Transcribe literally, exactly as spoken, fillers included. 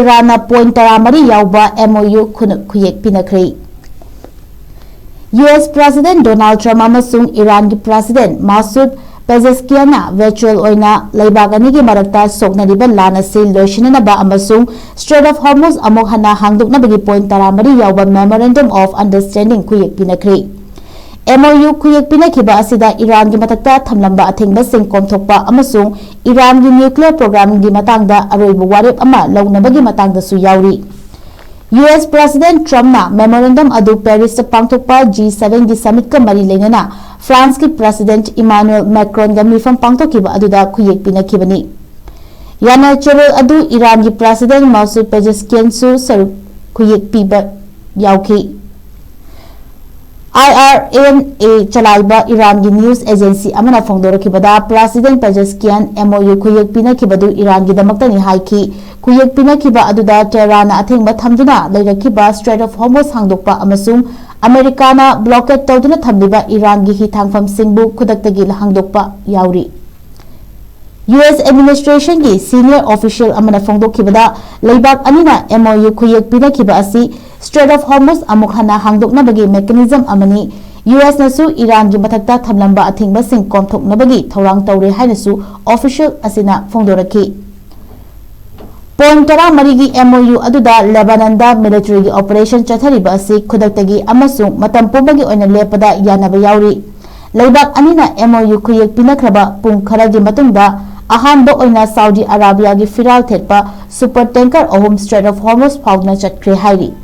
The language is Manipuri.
ꯏꯔꯥꯟꯅ ꯄꯣꯏꯟ ꯇꯔꯥꯃꯔꯤ ꯌꯥꯎꯕ M O U ꯈꯨꯅ-, ꯈꯨꯌꯦꯛ ꯄꯤꯅꯈ꯭ꯔꯦ꯫ U S President Donald Trump ꯑꯃꯁꯨꯡ ꯏꯔꯥꯟꯒꯤ President Masoud Pezeshkianꯅ virtual ꯑꯣꯏꯅ ꯂꯩꯕꯥꯛ ꯑꯅꯤꯒꯤ ꯃꯔꯛꯇ ꯁꯣꯛꯅꯔꯤꯕ ꯂꯥꯟ ꯑꯁꯤ ꯂꯣꯏꯁꯤꯟꯅꯅꯕ ꯑꯃꯁꯨꯡ Strait of Hormuz ꯑꯃꯨꯛ ꯍꯟꯅ ꯍꯥꯡꯗꯣꯛꯅꯕꯒꯤ ꯄꯣꯏꯟ ꯇꯔꯥꯃꯔꯤ ꯌꯥꯎꯕ Memorandum of Understanding ꯈꯨꯌꯦꯛ ꯄꯤꯅꯈ꯭ꯔꯦ꯫ M O U ꯈꯨꯌꯦꯛ ꯄꯤꯅꯈꯤꯕ ꯑꯁꯤꯗ ꯏꯔꯥꯟꯒꯤ ꯃꯊꯛꯇ ꯊꯝꯂꯝꯕ ꯑꯊꯤꯡꯕꯁꯤꯡ ꯀꯣꯝꯊꯣꯛꯄ ꯑꯃꯁꯨꯡ ꯏꯔꯥꯟꯒꯤ nuclear programꯒꯤ ꯃꯇꯥꯡꯗ ꯑꯔꯣꯏꯕ ꯋꯥꯔꯦꯞ ꯑꯃ ꯂꯧꯅꯕꯒꯤ ꯃꯇꯥꯡꯗꯁꯨ ꯌꯥꯎꯔꯤ꯫ U S President Trumpꯅ memorandum ꯑꯗꯨ Parisꯇ ꯄꯥꯡꯊꯣꯛꯄ G sevenꯒꯤ summitꯀ ꯃꯔꯤ ꯂꯩꯅꯅ Franceꯀꯤ President Emmanuel Macronꯒ ꯃꯤꯐꯝ ꯄꯥꯡꯊꯣꯛꯈꯤꯕ ꯑꯗꯨꯗ ꯈꯨꯌꯦꯛ ꯄꯤꯅꯈꯤꯕꯅꯤ꯫ ꯌꯥꯅ ꯆꯦꯔꯣꯜ ꯑꯗꯨ ꯏꯔꯥꯟꯒꯤ President Masoud Pezeshkianꯁꯨ ꯁꯔꯨꯛ ꯈꯨꯌꯦꯛ ꯄꯤꯕ ꯌꯥꯎꯈꯤ꯫ I R N A ꯆꯂꯥꯏꯕ ꯏꯔꯥꯟꯒꯤ news agency ꯑꯃꯅ ꯐꯣꯡꯗꯣꯔꯛꯈꯤꯕꯗ, President Pezeshkian M O U ꯈꯨꯌꯦꯛ ꯄꯤꯅꯈꯤꯕꯗꯨ ꯏꯔꯥꯟꯒꯤꯗꯃꯛꯇꯅꯤ ꯍꯥꯏꯈꯤ꯫ ꯈꯨꯌꯦꯛ ꯄꯤꯅꯈꯤꯕ ꯑꯗꯨꯗ Tehranꯅ ꯑꯊꯤꯡꯕ ꯊꯝꯗꯨꯅ ꯂꯩꯔꯛꯈꯤꯕ Strait of Hormuz ꯍꯥꯡꯗꯣꯛꯄ ꯑꯃꯁꯨꯡ ꯑꯃꯦꯔꯤꯀꯥꯅ blockade ꯇꯧꯗꯨꯅ ꯊꯝꯂꯤꯕ ꯏꯔꯥꯟꯒꯤ ꯍꯤ ꯊꯥꯡꯐꯝꯁꯤꯡꯕꯨ ꯈꯨꯗꯛꯇꯒꯤ ꯍꯥꯡꯗꯣꯛꯄ ꯌꯥꯎꯔꯤ꯫ U S administrationꯒꯤ senior official ꯑꯃꯅ ꯐꯣꯡꯗꯣꯛꯈꯤꯕꯗ, ꯂꯩꯕꯥꯛ ꯑꯅꯤꯅ M O U ꯈꯨꯌꯦꯛ ꯄꯤꯅꯈꯤꯕ ꯑꯁꯤ Strait of Hormuz ꯑꯃꯨꯛ ꯍꯟꯅ ꯍꯥꯡꯗꯣꯛꯅꯕꯒꯤ mechanism ꯑꯃꯅꯤ꯫ U Sꯅꯁꯨ ꯏꯔꯥꯟꯒꯤ ꯃꯊꯛꯇ ꯊꯝꯂꯝꯕ ꯑꯊꯤꯡꯕꯁꯤꯡ ꯀꯣꯝꯊꯣꯛꯅꯕꯒꯤ ꯊꯧꯔꯥꯡ ꯇꯧꯔꯦ ꯍꯥꯏꯅꯁꯨ official ꯑꯁꯤꯅ ꯐꯣꯡꯗꯣꯔꯛꯈꯤ꯫ ꯄꯣꯏꯟ ꯇꯔꯥꯃꯔꯤꯒꯤ M O U ꯑꯗꯨꯗ ꯂꯦꯕꯥꯅꯟꯗ militaryꯒꯤ operation ꯆꯠꯊꯔꯤꯕ ꯑꯁꯤ ꯈꯨꯗꯛꯇꯒꯤ ꯑꯃꯁꯨꯡ ꯃꯇꯝ ꯄꯨꯝꯕꯒꯤ ꯑꯣꯏꯅ ꯂꯦꯞꯄꯗ ꯌꯥꯅꯕ ꯌꯥꯎꯔꯤ꯫ ꯂꯩꯕꯥꯛ ꯑꯅꯤꯅ M O U ꯈꯨꯌꯦꯛ ꯄꯤꯅꯈ꯭ꯔꯕ ꯄꯨꯡ ꯈꯔꯒꯤ ꯃꯇꯨꯡꯗ ꯑꯍꯥꯟꯕ ꯑꯣꯏꯅ ꯁꯥꯎꯗꯤ ꯑꯔꯥꯕꯤꯌꯥꯒꯤ ꯐꯤꯔꯥꯜ ꯊꯦꯠꯄ super tanker ꯑꯍꯨꯝ Strait of Hormuz ꯐꯥꯎꯗꯨꯅ ꯆꯠꯈ꯭ꯔꯦ ꯍꯥꯏꯔꯤ꯫